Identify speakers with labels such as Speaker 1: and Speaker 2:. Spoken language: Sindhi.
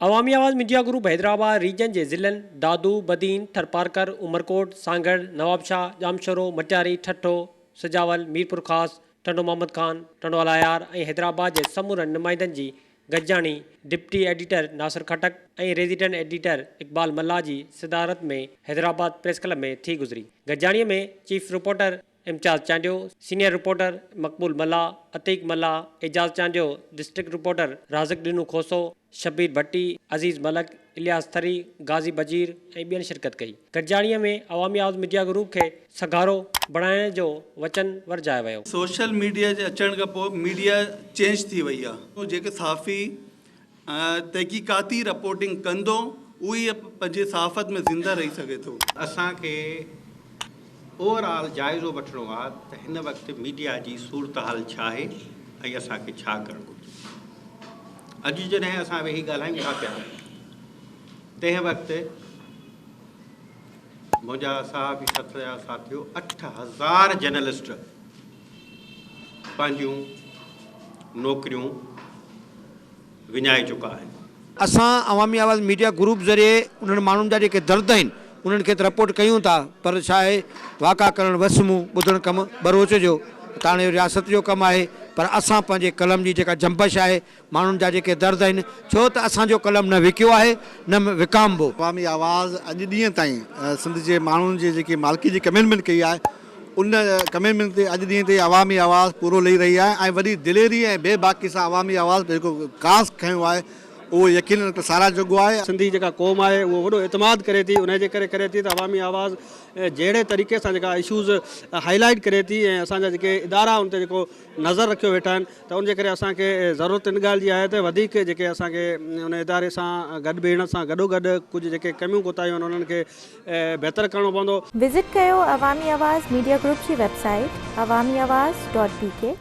Speaker 1: Awami Awaz media group Hyderabad region جي ضلعن دادو، بدين، ٿرپارڪر، عمرڪوٽ، سانگهڙ، نوابشاهه، ڄامشورو، مٽياري، ٺٽو، سجاول، ميرپورخاص، ٽنڊو محمد خان، ٽنڊو الهيار ۽ حيدرآباد جي سمورن نمائندن جي گڏجاڻي deputy editor Nasir Khattak ۽ resident editor Iqbal Mallah جي صدارت ۾ حيدرآباد پريس ڪلب ۾ ٿي گذري. گڏجاڻي ۾ chief reporter Imtiaz Chandio, senior reporter Maqbool Mallah, Atiq Mallah, Ejaz Chandio, district reporter Raziq Dino Khoso, Shabbir Bhatti, Aziz Malik, Ilyas Thari, Ghazi Bajeer ۽ ٻين شرڪت ڪئي. گڏجاڻيء ۾ عوامي آواز ميڊيا گروپ کي سگهارو بڻائڻ جو وچن ورجايو ويو.
Speaker 2: سوشل ميڊيا جي اچڻ کان پوء ميڊيا چينج ٿي وئي آهي جيڪي صحافي تحقيقاتي رپورٽنگ ڪندو اهو ئي پنهنجي صحافت ۾ زنده رهي سگهي ٿو.
Speaker 3: اسان کي اوور آل جائزو وٺڻو آهي ته هن وقت ميڊيا جي صورتحال ڇا آهي ۽ اسان کي ڇا ڪرڻ گهرجي. اڄ جڏهن اسان ويهي ڳالهايون ٿا پيا تنهن وقت منهنجا صحافي سٿ جا ساٿيو 8000 جرنلسٽ پنهنجون نوڪريون وڃائي چڪا آهن.
Speaker 4: اسان عوامي آواز ميڊيا گروپ ذريعي انهن ماڻهن جا جيڪي درد آهن انهن کي ته رپورٽ ڪيون ٿا پر ڇا آهي واڪا ڪرڻ وس مون ٻڌڻ ڪم ٻروچ جو ته هاڻي اهو رياست جو ڪم آهي پر اسان پنهنجي قلم جي جيڪا جنبش آهي ماڻهن جا جيڪي درد آهن ڇو ته اسان جو قلم نه وڪيو آهي نه وڪامبو.
Speaker 5: عوامي آواز اڄ ڏينهن تائين سنڌ جي ماڻهن جي جيڪي مالڪي جي ڪمٽمينٽ ڪئي آهي ان ڪمٽمينٽ تي اڄ ڏينهن تائين عوامي آواز پورو لهي رهي آهي ۽ وڏي دليري ۽ بي باڪي سان عوامي آواز جيڪو ڪاز کنيو آهي اهو يقينن هڪ ساراهه جوڳو آهي.
Speaker 6: سنڌي جيڪا قوم آهي اهو وڏو اعتماد ڪري ٿي انهي جي ڪري ڪري ٿي ته عوامي آواز جهڙي طريقي سان جيڪا اشوز هائي لائيٽ ڪري ٿي ۽ اسان جا جيڪي ادارا ان تي جيڪو نظر رکيو ويٺا آهن ته ان جي ڪري اسان کي ضرورت ان ڳالهه جي آهي ته وڌيڪ جيڪي اسان کي ان اداري سان گڏ بيهڻ سان گڏو گڏ ڪجهه جيڪي ڪميون ڪوتاهيون آهن انهن کي بهتر ڪرڻو پوندو.
Speaker 7: وزٽ ڪيو عوامي آواز ميڊيا گروپ جي web site Awami Awaz dot B K.